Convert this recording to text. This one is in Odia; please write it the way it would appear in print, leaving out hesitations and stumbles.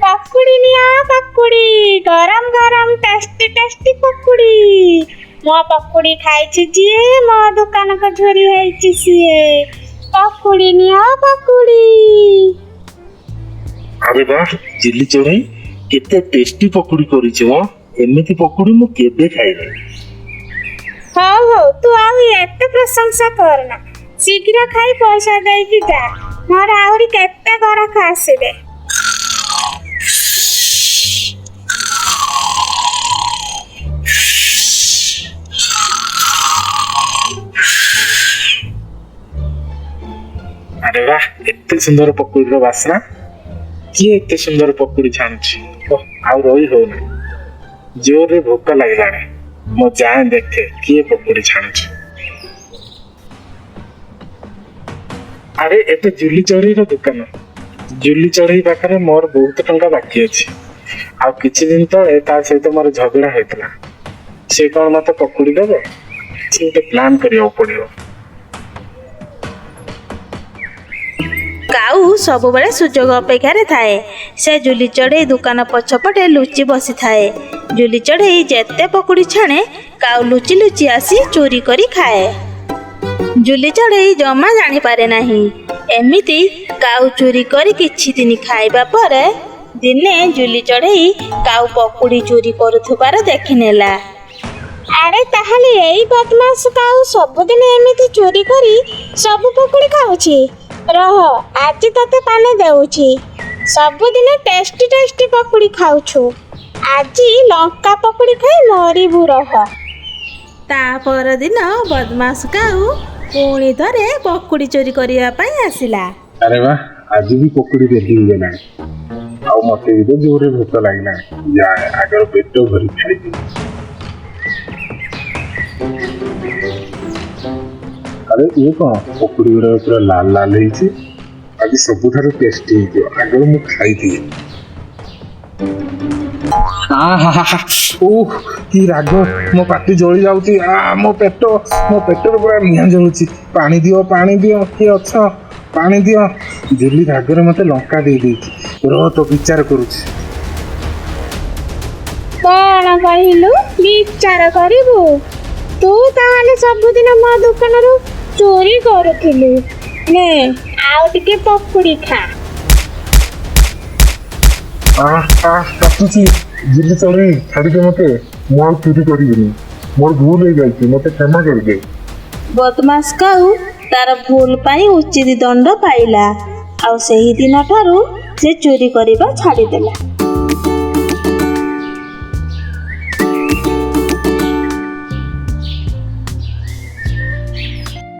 ପକୁଡ଼ି ନିଅ ପକୁଡ଼ି, ଗରମ ଗରମ ଟେଷ୍ଟି ଟେଷ୍ଟି ପକୁଡ଼ି। ମୋ ପକୁଡ଼ି ଖାଇଛି ଯିଏ, ମୋ ଦୋକାନକୁ ଝୁରି ହେଇଛି ସିଏ। ପକୁଡ଼ି ନିଅ ପକୁଡ଼ି। ଆରେ ବାଃ ଜୁଲି ଚଢ଼େଇ, କେତେ ଟେଷ୍ଟି ପକୁଡ଼ି କରିଛୁ ମ। ଏମିତି ପକୁଡ଼ି ମୁଁ କେବେ ଖାଇନି। ହଉ ହଉ, ତୁ ଆଉ ଏତେ ପ୍ରଶଂସା କରନା, ଶୀଘ୍ର ଖାଇ ପଇସା ଦେଇକି ଯା। ମୋର ଆହୁରି କେତେ ଗରାଖ ଆସିବେ। ଆରେ ବାଃ, ଏତେ ସୁନ୍ଦର ପକୁଡ଼ିର ବାସ୍ନା! କିଏ ଏତେ ସୁନ୍ଦର ପକୁଡ଼ି ଛାଣୁଛି? ଓଃ, ଆଉ ରହି ହଉନି, ଜୋରରେ ଭୋକ ଲାଗିଲାଣି। ମୁଁ ଯାଏଁ ଦେଖେ କିଏ ପକୁଡ଼ି ଛାଣୁଛି। ଆରେ ଏତେ ଜୁଲି ଚଢ଼େଇର ଦୋକାନ। ଜୁଲି ଚଢ଼େଇ ପାଖରେ ମୋର ବହୁତ ଟଙ୍କା ବାକି ଅଛି। ଆଉ କିଛି ଦିନ ତଳେ ତା ସହିତ ମୋର ଝଗଡ଼ା ହେଇଥିଲା। ସେ କଣ ମତେ ପକୁଡ଼ି ଦବ? କିଛି ଗୋଟେ ପ୍ଲାନ୍ କରିବାକୁ ପଡିବ। କାଉ ସବୁବେଳେ ସୁଯୋଗ ଅପେକ୍ଷାରେ ଥାଏ। ସେ ଜୁଲି ଚଢ଼େଇ ଦୋକାନ ପଛପଟେ ଲୁଚି ବସିଥାଏ। ଜୁଲି ଚଢ଼େଇ ଯେତେ ପକୁଡ଼ି ଛାଣେ, କାଉ ଲୁଚି ଲୁଚି ଆସି ଚୋରି କରି ଖାଏ। ଜୁଲି ଚଢ଼େଇ ଜମା ଜାଣିପାରେ ନାହିଁ। ଏମିତି କାଉ ଚୋରି କରି କିଛି ଦିନ ଖାଇବା ପରେ ଦିନେ ଜୁଲି ଚଢ଼େଇ କାଉ ପକୁଡ଼ି ଚୋରି କରୁଥିବାର ଦେଖିନେଲା। ଆରେ ତାହେଲେ ଏଇ ବଦମାସ କାଉ ସବୁଦିନ ଏମିତି ଚୋରି କରି ସବୁ ପକୁଡ଼ି ଖାଉଛି। ରହ, ଆଜି ତତେ ପାନେ ଦେଉଛି। ସବୁଦିନ ଟେଷ୍ଟି ଟେଷ୍ଟି ପକୁଡ଼ି ଖାଉଛୁ, ଆଜି ଲଙ୍କା ପକୁଡ଼ି ଖାଇ ମରିବୁ ରହ। ତା ପରଦିନ ବଦମାସ କାଉ ପୁଣି ଥରେ ପକୁଡ଼ି ଚୋରି କରିବା ପାଇଁ ଆସିଲା। ଆରେ ବାଃ, ଆଜି ବି ପକୁଡ଼ି ରେଡି ହେଇଗଲାଣି। ଆଉ ମତେ ବି ତ ଜୋରରେ ଭୋକ ଲାଗିଲାଣି। ଯାଏ ଆଗର ପେଟ ଭରି ଖାଇଦିଏ। ଆରେ ଇଏ କଣ, ପକୁଡ଼ି ଗୁଡାକ ପୁରା ଲାଲ ଲାଲ ହେଇଛି। ଆଜି ସବୁଠାରୁ ଟେଷ୍ଟି ହେଇଥିବ। ଆଗରୁ ମୁଁ ଖାଇଦିଏ। ଓଃ କି ରାଗ, ମୋ ପାଟି ଜଳି ଯାଉଛି। ଆ ମୋ ପେଟ, ମୋ ପେଟରେ ପୁରା ନିଆଁ ଜଳୁଛି। ପାଣି ଦିଅ, ପାଣି ଦିଅ, କିଏ ଅଛ, ପାଣି ଦିଅ। ଜୁଲି ରାଗରେ ମତେ ଲଙ୍କା ଦେଇ ଦେଇଛି। ରହ ତ ବିଚାର କରୁଛି। କଣ କହିଲୁ, ବିଚାର କରିବୁ? ତୁ ତାହେଲେ ସବୁଦିନ ମୋ ଦୋକାନରୁ ଚୋରି କରୁଥିଲୁ। ନେ ଆଉ ଟିକେ ପକୁଡ଼ି ଖା। କାଟୁଛି। ଜୁଲି ଚଢ଼େଇ, ଛାଡ଼ିଦେ ମତେ, ମୁଁ ଆଉ ଚୋରି କରିବିନି। ମୋର ଭୁଲ ହେଇଯାଇଛି, ମତେ କ୍ଷମା କରିଦେ। ବଦମାସ କାଉ ତାର ଭୁଲ ପାଇଁ ଉଚିତ ଦଣ୍ଡ ପାଇଲା। ଆଉ ସେହି ଦିନ ଠାରୁ ସେ ଚୋରି କରିବା ଛାଡ଼ିଦେଲା।